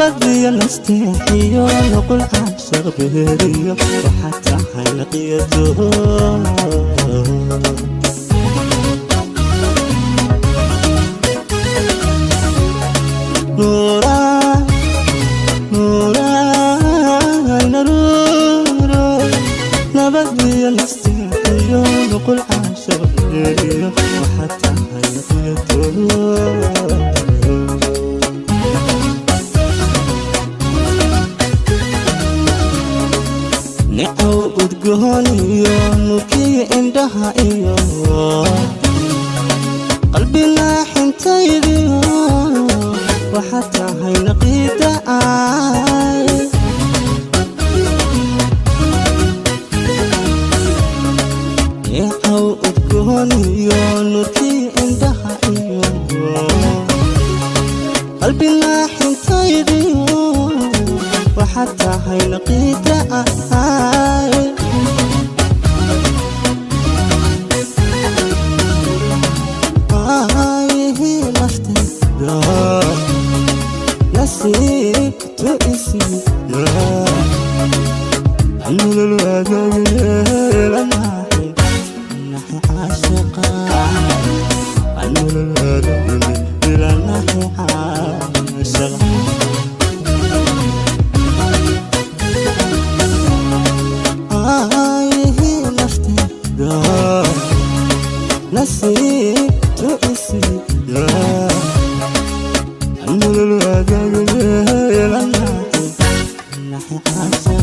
Nabadiyo nasteexiyo nuqul caashaq beeriyo waxaad tahay naqiyado. Nuuray nuuray naruuro, nabadiyo nasteexiyo nuqul caashaq beeriyo waxaad tahay naqiyado. Nicow udgoon iyo nuurkii indhaha iyo qalbi naaxintaydiyo waxaad tahay naqiida ay. Nicow udgoon iyo nuurkii indhaha iyo qalbi naaxintaydiyo waxaad tahay naqiida ay. Aayihii naftayda nasiibtu isiiya nolol wadaagyeelanahay naxi caashaqa, nolol wadaagyeelanahay caashaqa. Aayihii naftayda nasiibtu isiiya nolol wadaagyeelanahay naxi caashaqa.